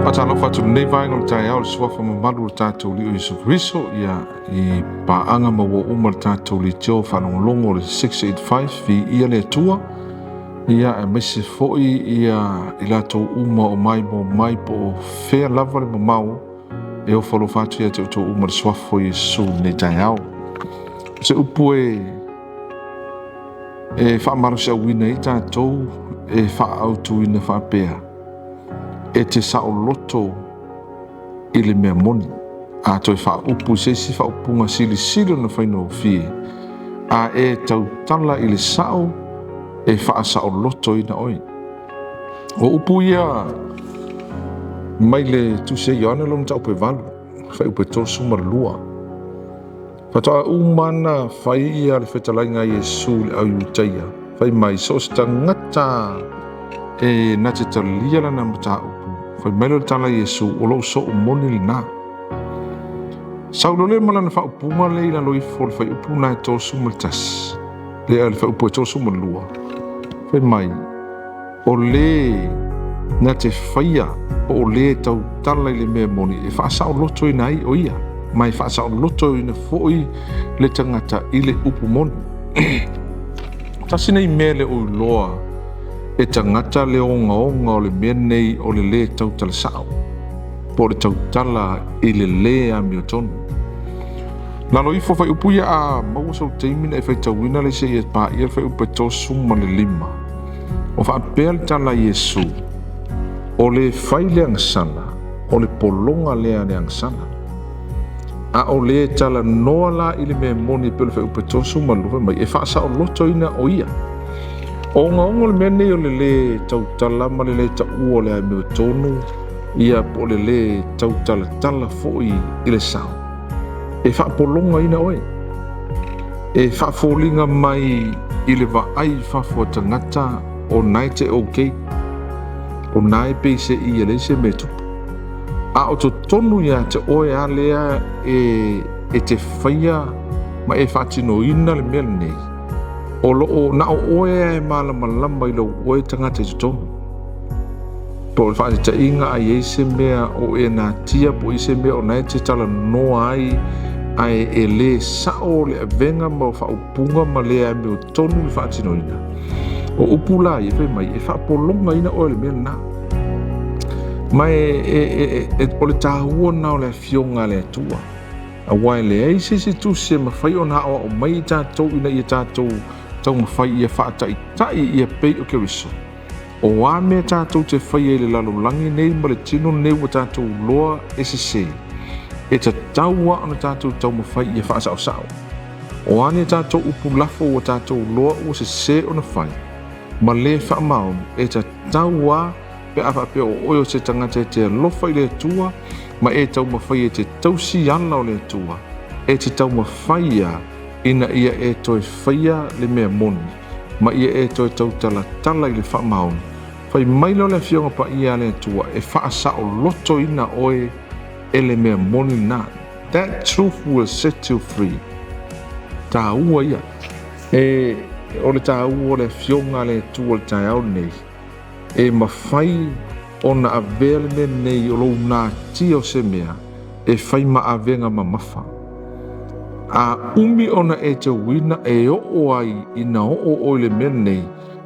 Faatalofa atu lenei vaega o le taeao i le suafa mamalu o le tatou Alii o Iesu Keriso, ia i paaga ma ua uma le tatou leitio faalogologo o le 685, viia le Atua, ia aemaise foi ia i latou uma o mai mo mai po o fea lava le mamao e ofo alofa atu ia te outou uma le suafa o Iesu i lenei taeao. O se upu e e faamalosiauina ai tatou e faaautuina faapea, e te saoloto i le mea moni. A toe faaupu i se isi faaupuga silisili ona faigofie, a e tautala i le sao, e faasaolotoina oe. O upu ia mai le Tusi a Ioane lona mataupu e 8, fuaiupu e 32. Faatoa uma ona fai ia le fetalaiga a Iesu i le au Iutaia, fai mai, so o se tagata e na te talia lana mataupu, fai mai lea o le tala a Iesu, o lou soo moni lena. Sau loa lea ma lana faaupuga lea i lalo ifo o le fuaiupu lena e 31, le fuaiupu e 32, fai mai, o le na te faia po o le tautala i le mea moni e faasaolotoina ai o ia, ma e faasaolotoina foi le tagata i le upu moni. Tasi nei mea le o iloa e tagata le ogaoga o le mea nei o le lē tautala sao, po o le tautala i le lē amiotonu. Lalo ifo fuaiupu ia a maua sou taimi na e faitauina le seia paia le fuaiupu e 35. O faapea le tala a Iesu, o le fai le agasala, o le pologa lea a le agasala. A o le talanoa la i le mea moni e pei o le fuaiupu e 32 fai mai, e faasaolotoina o ia. O ogaoga o le mea nei o le lē tautala ma le lē taua o le amiotonu, ia po o le lē tautalatala foi i le sao, e faapologaina oe, e faafoliga mai i le vaai i fafo a tagata o na e te okay, o na e pei se i e leai se mea tupu. A o totonu ia te oe a lea e te faia ma e faatinoina le mea lenei, o loo na o oe e malamalama i lou oe tagata i totonu. Po o le faataitaiga a i ai se mea o e natia po o i se mea o na e te talanoa ai ae e lē sao le avega ma faaupuga ma le amiotonu le faatinoina. O upu la ia fai mai e faapologaina oe le mea lena. Ma o le taua lena o le afioga a le Atua. Aua e leai se isi tusi e mafai ona aoao mai i tatou ina ia tatou taumafai ia faataitai ia pei o Keriso. O a mea tatou te faia i le lalolagi nei ma le tino nei ua tatou loa e sese, e tatau lava ona tatou taumafai ia faasaosao. O a ni a tatou upu lafo ua tatou loa ua sese ona fai, ma le faamaoni, e tatau lava pe a faapea o oe o se tagata e te alofa i le Atua ma e taumafai e te tausi ala o le Atua, e te taumafai ia ina ia e toe faia le mea moni, ma ia e toe tautalatala i le faamaoni. Fai mai lea o le Afioga Paia a le Atua e faasaolotoina oe e le mea moni lena. That truth will set you free. Taua ia. E o le taua o le Afioga a le Atua i le taeao lenei, e mafai ona avea le mea nei o lou natia o se mea e fai ma avega mamafa. A umi ona e teuina e oo ai ina oo oe i le mea nei,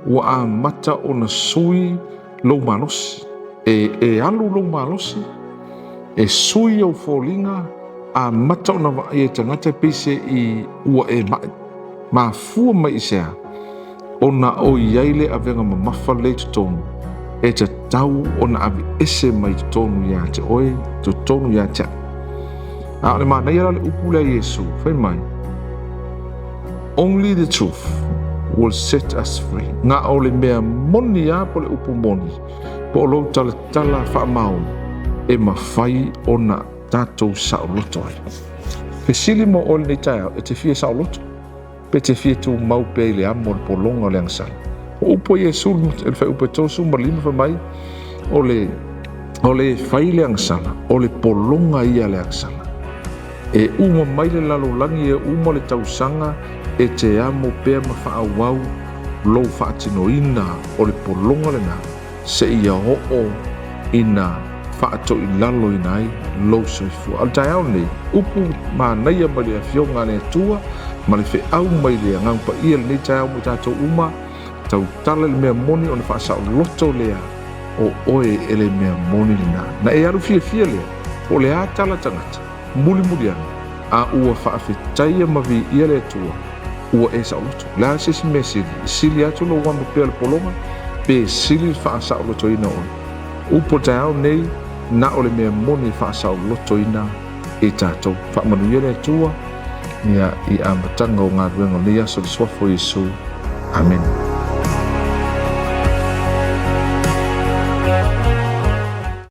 ua amata ona sui lou malosi. E alu lou malosi, e sui ou foliga, amata ona vaai e tagata e pei se i ua e mai. Mafua mai i sea, ona o i ai le avega mamafa le i totonu, e tatau ona aveese mai totonu ia te oe, totonu ia te au. A o le manaia la le upu lea a Iesu, fai mai, only the truth will set us free. Nga o le mea moni a po le upu moni, po o lou talatala faamaoni, e mafai ona tatou saoloto ai. Fesili mo oe lenei taeao, e te fia saoloto, pe te fia tumau pea i le amo o le pologa o le agasala. O upu a Iesu i le fuaiupu e 35 fai mai, o le fai le agasala, o le pologa ia a le agasala. E uma mai le lalolagi, e uma le tausaga, e te amo pea ma faaauau lou faatinoina o le pologa lena, seia oo ina faatoilaloina ai lou soifua. A o le taeao lenei, upu manaia mai le Afioga a le Atua ma le feau mai le Agaga Paia i lenei taeao mo i tatou uma, tautala i le mea moni ona faasaoloto lea o oe e le mea moni lena. Na e alu fiafia lea, po o le a tala tagata, mulimuli ane, a ua faafetaia ma viia le Atua, ua e saoloto. O le a se isi mea sili? E sili atu lou amo pea o le pologa, pe sili le faasaolotoina o oe? Upu o le taeao nei, na o le mea moni e faasaolotoina i tatou. Faamanuia le Atua ia i amataga o galuega o lenei aso i le suafa o Iesu. Amene.